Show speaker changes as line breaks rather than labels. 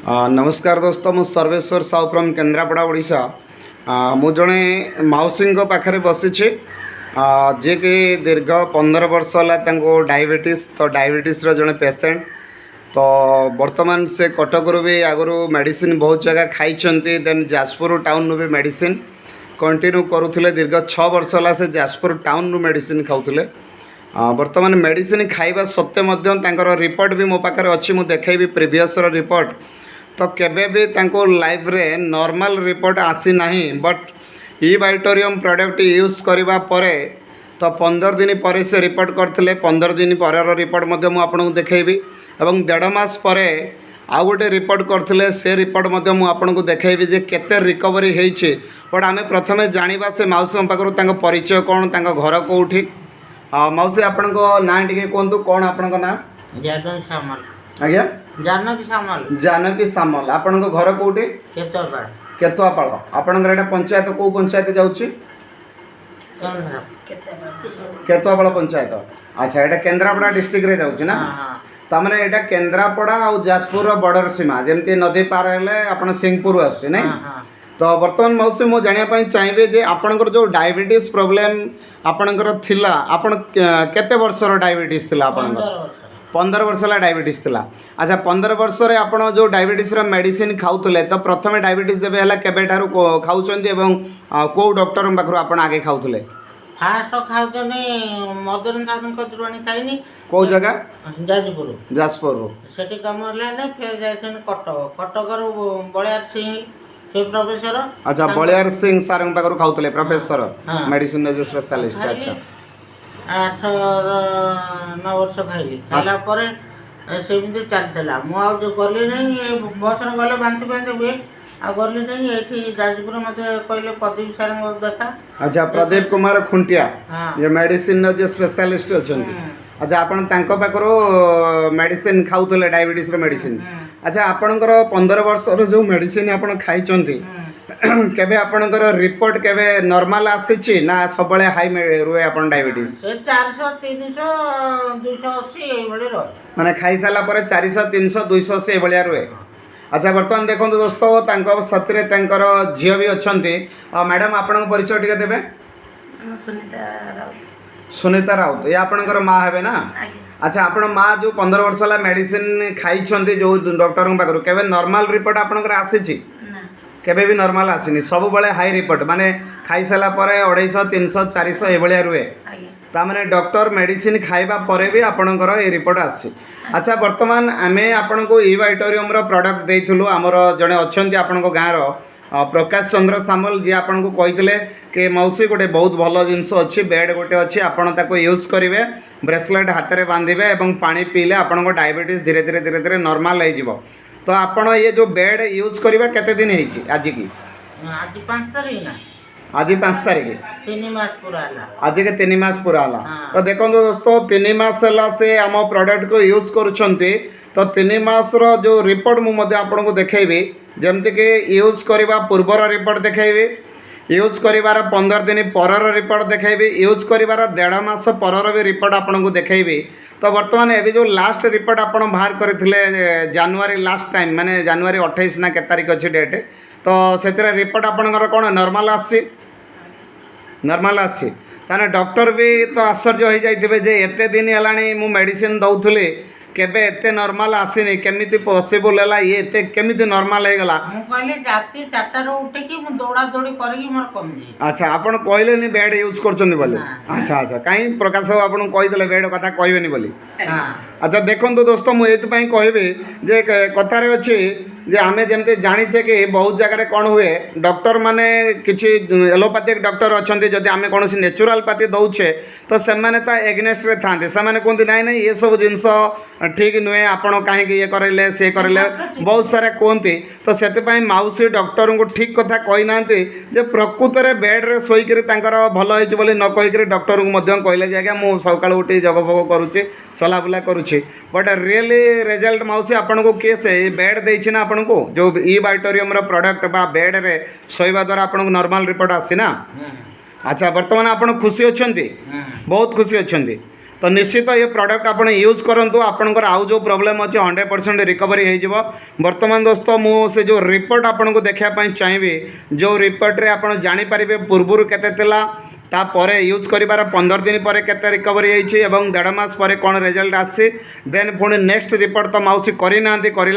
ନମସ୍କାର ଦୋସ୍ତ, ମୁଁ ସର୍ବେଶ୍ୱର ସାହୁ ଫ୍ରମ୍ କେନ୍ଦ୍ରାପଡ଼ା, ଓଡ଼ିଶା। ମୁଁ ଜଣେ ମାଉସୀଙ୍କ ପାଖରେ ବସିଛି, ଯିଏକି ଦୀର୍ଘ 15 ବର୍ଷ ହେଲା ତାଙ୍କୁ ଡାଇବେଟିସ୍। ତ ଡାଇବେଟିସ୍ର ଜଣେ ପେସେଣ୍ଟ। ତ ବର୍ତ୍ତମାନ ସେ କଟକରୁ ବି ଆଗରୁ ମେଡ଼ିସିନ ବହୁତ ଜାଗା ଖାଇଛନ୍ତି, ଦେନ୍ ଯାଜପୁର ଟାଉନରୁ ବି ମେଡ଼ିସିନ କଣ୍ଟିନ୍ୟୁ କରୁଥିଲେ। ଦୀର୍ଘ 6 ବର୍ଷ ହେଲା ସେ ଯାଜପୁର ଟାଉନରୁ ମେଡ଼ିସିନ ଖାଉଥିଲେ। ବର୍ତ୍ତମାନ ମେଡ଼ିସିନ ଖାଇବା ସତ୍ତ୍ୱେ ମଧ୍ୟ ତାଙ୍କର ରିପୋର୍ଟ ବି ମୋ ପାଖରେ ଅଛି, ମୁଁ ଦେଖେଇବି ପ୍ରିଭିୟସ୍ର ରିପୋର୍ଟ। ତ କେବେ ବି ତାଙ୍କୁ ଲାଇଫ୍ରେ ନର୍ମାଲ୍ ରିପୋର୍ଟ ଆସିନାହିଁ। ବଟ୍ ଇ ବାଇଟୋରିୟମ୍ ପ୍ରଡ଼କ୍ଟ ୟୁଜ୍ କରିବା ପରେ, ତ 15 ଦିନ ପରେ ସେ ରିପୋର୍ଟ କରିଥିଲେ। 15 ଦିନ ପରର ରିପୋର୍ଟ ମଧ୍ୟ ମୁଁ ଆପଣଙ୍କୁ ଦେଖେଇବି ଏବଂ ଦେଢ଼ ମାସ ପରେ ଆଉ ଗୋଟେ ରିପୋର୍ଟ କରିଥିଲେ, ସେ ରିପୋର୍ଟ ମଧ୍ୟ ମୁଁ ଆପଣଙ୍କୁ ଦେଖେଇବି ଯେ କେତେ ରିକଭରି ହେଇଛି। ବଟ୍ ଆମେ ପ୍ରଥମେ ଜାଣିବା ସେ ମାଉସୀଙ୍କ ପାଖରୁ ତାଙ୍କ ପରିଚୟ କ'ଣ, ତାଙ୍କ ଘର କେଉଁଠି। ମାଉସୀ, ଆପଣଙ୍କ ନାଁ ଟିକେ କୁହନ୍ତୁ। କ'ଣ ଆପଣଙ୍କ ନାଁ?
ଜାନକୀ ସାମଲ।
ଆଜ୍ଞା?
ଜାନକୀ ସାମଲ।
ଜାନକୀ ସାମଲ। ଆପଣଙ୍କ ଘର କେଉଁଠି?
କେତେପାଳ।
କେତୁଆପାଳ। ଆପଣଙ୍କର ଏଇଟା ପଞ୍ଚାୟତ, କେଉଁ ପଞ୍ଚାୟତ ଯାଉଛି?
କେନ୍ଦ୍ର।
କେତୁଆପାଳ ପଞ୍ଚାୟତ। ଆଚ୍ଛା, ଏଇଟା କେନ୍ଦ୍ରାପଡ଼ା ଡିଷ୍ଟ୍ରିକ୍ଟରେ ଯାଉଛି ନା?
ହଁ।
ତାମାନେ ଏଇଟା କେନ୍ଦ୍ରାପଡ଼ା ଆଉ ଯାଜପୁରର ବର୍ଡ଼ର ସୀମା, ଯେମିତି ନଦୀ ପାର ହେଲେ ଆପଣ ସିଂପୁର ଆସୁଛି, ନାଇଁ?
ହଁ।
ତ ବର୍ତ୍ତମାନ ମାଉସୀ, ମୁଁ ଜାଣିବା ପାଇଁ ଚାହିଁବି ଯେ ଆପଣଙ୍କର ଯେଉଁ ଡାଇବେଟିସ୍ ପ୍ରୋବ୍ଲେମ୍ ଆପଣଙ୍କର ଥିଲା, ଆପଣ କେତେ ବର୍ଷର ଡାଇବେଟିସ୍ ଥିଲା ଆପଣଙ୍କର?
15 ବର୍ଷ।
15 ବର୍ଷ ହେଲା ଡାଇବେଟିସ୍ ଥିଲା। ଆଚ୍ଛା, 15 ବର୍ଷରେ ଆପଣ ଯେଉଁ ଡାଇବେଟିସ୍ର ମେଡ଼ିସିନ ଖାଉଥିଲେ, ତ ପ୍ରଥମେ ଡାଇବେଟିସ୍ ଯେବେ ହେଲା କେବେଠାରୁ ଖାଉଛନ୍ତି ଏବଂ କେଉଁ ଡକ୍ଟରଙ୍କ ପାଖରୁ ଆପଣ ଆଗେ ଖାଉଥିଲେ?
ଫାଷ୍ଟ ଖାଉଛନ୍ତି ମଦନ ସାରଙ୍କ କତିରୁ ଖାଇନି।
କେଉଁ ଜାଗା?
ଯାଜପୁର।
ଯାଜପୁରରୁ।
ସେଠି କାମ ହେଲାନି, ଫେର ଯାଇଛନ୍ତି କଟକ। କଟକରୁ ବଳିଆର ସିଂ, ସେ ପ୍ରଫେସର।
ଆଚ୍ଛା, ବଳିଆର ସିଂ ସାର୍ଙ୍କ ପାଖରୁ ଖାଉଥିଲେ, ପ୍ରଫେସର,
ହଁ।
ମେଡ଼ିସିନର ଯେଉଁ ସ୍ପେଶାଲିଷ୍ଟ।
ଖାଇଲି। 8-9 ବର୍ଷ ଖାଇଲି। ଖାଇଲା ପରେ ସେମିତି ଚାଲିଥିଲା। ମୁଁ ଆଉ ଯେଉଁ ଗଲି ନାହିଁ, ଏ ବସରେ ଗଲେ ବାନ୍ତି ଫାନ୍ତି ହୁଏ, ଆଉ ଗଲି ନାହିଁ। ଏଇଠି ଯାଜପୁର ମୋତେ କହିଲେ ପ୍ରଦୀପ ସାରଙ୍କ ଦେଖା।
ଆଚ୍ଛା, ପ୍ରଦୀପ କୁମାର ଖୁଣ୍ଟିଆ,
ହଁ।
ଯେ ମେଡ଼ିସିନର ଯେ ସ୍ପେଶାଲିଷ୍ଟ ଅଛନ୍ତି। ଆଚ୍ଛା, ଆପଣ ତାଙ୍କ ପାଖରୁ ମେଡ଼ିସିନ ଖାଉଥିଲେ, ଡାଇବେଟିସ୍ର ମେଡ଼ିସିନ?
ହୁଁ।
ଆଚ୍ଛା, ଆପଣଙ୍କର 15 ବର୍ଷର ଯେଉଁ ମେଡ଼ିସିନ ଆପଣ ଖାଇଛନ୍ତି, କେବେ ଆପଣଙ୍କର ରିପୋର୍ଟ କେବେ ନର୍ମାଲ ଆସିଛି ନା ସବୁବେଳେ ହାଇ ରୁହେ ଆପଣ ଡାଇବେଟିସ୍?
ସେ 400, 300, 280 ଏଇଭଳି ରହେ।
ମାନେ ଖାଇସାରିଲା ପରେ 400, 300, 280 ଏଭଳିଆ ରୁହେ। ଆଚ୍ଛା, ବର୍ତ୍ତମାନ ଦେଖନ୍ତୁ ଦୋସ୍ତ, ତାଙ୍କ ସାଥିରେ ତାଙ୍କର ଝିଅ ବି ଅଛନ୍ତି। ମ୍ୟାଡ଼ାମ୍, ଆପଣଙ୍କ ପରିଚୟ ଟିକେ ଦେବେ?
ମୁଁ ସୁନିତା ରାଉତ।
ସୁନିତା ରାଉତ। ଇଏ ଆପଣଙ୍କର ମା ହେବେ ନା?
ଆଜ୍ଞା।
ଆଚ୍ଛା, ଆପଣ ମା ଯେଉଁ 15 ବର୍ଷ ହେଲା ମେଡ଼ିସିନ ଖାଇଛନ୍ତି ଯେଉଁ ଡକ୍ଟରଙ୍କ ପାଖରୁ, କେବେ ନର୍ମାଲ ରିପୋର୍ଟ ଆପଣଙ୍କର ଆସିଛି?
ନା।
କେବେ ବି ନର୍ମାଲ ଆସିନି, ସବୁବେଳେ ହାଇ ରିପୋର୍ଟ, ମାନେ ଖାଇସାରିଲା ପରେ 250, 300, 400 ଏଭଳିଆ ରୁହେ।
ଆଜ୍ଞା।
ତାମାନେ ଡକ୍ଟର ମେଡ଼ିସିନ ଖାଇବା ପରେ ବି ଆପଣଙ୍କର ଏ ରିପୋର୍ଟ ଆସିଛି। ଆଚ୍ଛା, ବର୍ତ୍ତମାନ ଆମେ ଆପଣଙ୍କୁ ଇ ବାଇଟୋରିୟମର ପ୍ରଡ଼କ୍ଟ ଦେଇଥିଲୁ। ଆମର ଜଣେ ଅଛନ୍ତି ଆପଣଙ୍କ ଗାଁର ପ୍ରକାଶ ଚନ୍ଦ୍ର ସାମଲ, ଯିଏ ଆପଣଙ୍କୁ କହିଥିଲେ କି ମାଉସୀ, ଗୋଟେ ବହୁତ ଭଲ ଜିନିଷ ଅଛି, ବେଡ଼୍ ଗୋଟେ ଅଛି, ଆପଣ ତାକୁ ୟୁଜ୍ କରିବେ, ବ୍ରେସଲେଟ୍ ହାତରେ ବାନ୍ଧିବେ ଏବଂ ପାଣି ପିଇଲେ ଆପଣଙ୍କ ଡାଇବେଟିସ୍ ଧୀରେ ଧୀରେ ଧୀରେ ଧୀରେ ନର୍ମାଲ୍ ହେଇଯିବ। ତ ଆପଣ ଇଏ ଯେଉଁ ବେଡ଼୍ ୟୁଜ୍ କରିବା କେତେ ଦିନ ହେଇଛି ଆଜିକି?
ଆଜି 5 ତାରିଖ ନା?
ଆଜି 5 ତାରିଖ।
3 ମାସ ପୁରା ହେଲା।
ଆଜିକି 3 ମାସ ପୁରା ହେଲା।
ହଁ।
ତ ଦେଖନ୍ତୁ ଦୋସ୍ତ, 3 ମାସ ହେଲା ସେ ଆମ ପ୍ରଡ଼କ୍ଟକୁ ୟୁଜ୍ କରୁଛନ୍ତି। ତ 3 ମାସର ଯେଉଁ ରିପୋର୍ଟ ମୁଁ ମଧ୍ୟ ଆପଣଙ୍କୁ ଦେଖେଇବି, ଯେମିତିକି ୟୁଜ୍ କରିବା ପୂର୍ବର ରିପୋର୍ଟ ଦେଖେଇବି, ୟୁଜ୍ କରିବାର 15 ଦିନ ପରର ରିପୋର୍ଟ ଦେଖେଇବି, ୟୁଜ୍ କରିବାର ଦେଢ଼ ମାସ ପରର ବି ରିପୋର୍ଟ ଆପଣଙ୍କୁ ଦେଖେଇବି। ତ ବର୍ତ୍ତମାନ ଏବେ ଯେଉଁ ଲାଷ୍ଟ ରିପୋର୍ଟ ଆପଣ ବାହାର କରିଥିଲେ ଜାନୁଆରୀ ଲାଷ୍ଟ ଟାଇମ୍, ମାନେ ଜାନୁଆରୀ 28 ନା କେତେ ତାରିଖ ଅଛି ଡେଟ୍, ତ ସେଥିରେ ରିପୋର୍ଟ ଆପଣଙ୍କର କ'ଣ ନର୍ମାଲ୍ ଆସିଛି? ନର୍ମାଲ୍ ଆସିଛି। ତାହେଲେ ଡକ୍ଟର ବି ତ ଆଶ୍ଚର୍ଯ୍ୟ ହେଇଯାଇଥିବେ ଯେ ଏତେ ଦିନ ହେଲାଣି ମୁଁ ମେଡ଼ିସିନ ଦେଉଥିଲି, କେବେ ଏତେ ନର୍ମାଲ୍ ଆସିନି, କେମିତି ପସିବୁଲ୍ ହେଲା, ଇଏ ଏତେ କେମିତି ନର୍ମାଲ୍ ହେଇଗଲା?
ମୁଁ କହିଲି ରାତି 4ଟାରୁ ଉଠିକି ମୁଁ ଦୌଡ଼ା ଦୌଡ଼ି କରିକି ମୋର କମିଯାଇଛି।
ଆଚ୍ଛା, ଆପଣ କହିଲେନି ବେଡ଼୍ ୟୁଜ୍ କରୁଛନ୍ତି ବୋଲି?
ନା।
ଆଚ୍ଛା, କାହିଁ ପ୍ରକାଶ ବାବୁ ଆପଣଙ୍କୁ କହିଦେଲେ ବେଡ଼୍ କଥା କହିବେନି ବୋଲି?
ହଁ।
ଆଚ୍ଛା, ଦେଖନ୍ତୁ ଦୋସ୍ତ, ମୁଁ ଏଇଥିପାଇଁ କହିବି ଯେ କଥାରେ ଅଛି ଯେ ଆମେ ଯେମିତି ଜାଣିଛେ କି ବହୁତ ଜାଗାରେ କ'ଣ ହୁଏ, ଡକ୍ଟରମାନେ, କିଛି ଏଲୋପାଥିକ୍ ଡକ୍ଟର ଅଛନ୍ତି, ଯଦି ଆମେ କୌଣସି ନେଚୁରାଲପାଥି ଦେଉଛେ ତ ସେମାନେ ତା ଏଗନେଷ୍ଟରେ ଥାଆନ୍ତି। ସେମାନେ କୁହନ୍ତି, ନାଇଁ ନାଇଁ, ଏସବୁ ଜିନିଷ ଠିକ୍ ନୁହେଁ, ଆପଣ କାହିଁକି ଇଏ କରାଇଲେ, ସିଏ କରାଇଲେ, ବହୁତ ସାରା କୁହନ୍ତି। ତ ସେଥିପାଇଁ ମାଉସୀ ଡକ୍ଟରଙ୍କୁ ଠିକ୍ କଥା କହିନାହାନ୍ତି ଯେ ପ୍ରକୃତରେ ବେଡ଼୍ରେ ଶୋଇକରି ତାଙ୍କର ଭଲ ହେଇଛି ବୋଲି ନ କହିକରି ଡକ୍ଟରଙ୍କୁ ମଧ୍ୟ କହିଲେ ଯେ ଆଜ୍ଞା, ମୁଁ ସକାଳୁ ଉଠି ଯୋଗ ଫୋଗ କରୁଛି, ଚଲାବୁଲା କରୁଛି। ବଟ୍ ରିଏଲି ରେଜଲ୍ଟ ମାଉସୀ, ଆପଣଙ୍କୁ କିଏ ସେ ବେଡ଼୍ ଦେଇଛି ନା ଆପଣଙ୍କୁ ଯେଉଁ ଇ ବାଇଟୋରିୟମର ପ୍ରଡ଼କ୍ଟ ବା ବେଡ଼୍ରେ ଶୋଇବା ଦ୍ୱାରା ଆପଣଙ୍କୁ ନର୍ମାଲ୍ ରିପୋର୍ଟ ଆସିଛି ନା?
ହୁଁ।
ଆଚ୍ଛା, ବର୍ତ୍ତମାନ ଆପଣ ଖୁସି ଅଛନ୍ତି?
ହୁଁ।
ବହୁତ ଖୁସି ଅଛନ୍ତି। ତ ତ ନିଶ୍ଚିତ ଏ ପ୍ରଡ଼କ୍ଟ ଆପଣ ୟୁଜ୍ କରନ୍ତୁ, ଆପଣଙ୍କର ଆଉ ଯେଉଁ ପ୍ରୋବ୍ଲେମ୍ ଅଛି 100% ରିକଭରି ହେଇଯିବ। ବର୍ତ୍ତମାନ ଦୋସ୍ତ, ମୁଁ ସେ ଯେଉଁ ରିପୋର୍ଟ ଆପଣଙ୍କୁ ଦେଖିବା ପାଇଁ ଚାହିଁବି, ଯେଉଁ ରିପୋର୍ଟରେ ଆପଣ ଜାଣିପାରିବେ ପୂର୍ବରୁ କେତେ ଥିଲା, ତାପରେ ୟୁଜ୍ କରିବାର 15 ଦିନ ପରେ କେତେ ରିକଭରି ହେଇଛି ଏବଂ ଦେଢ଼ ମାସ ପରେ କ'ଣ ରେଜଲ୍ଟ ଆସିଛି। ଦେନ୍ ପୁଣି ନେକ୍ସଟ ରିପୋର୍ଟ ତ ମାଉସୀ କରିନାହାନ୍ତି, କରିଲା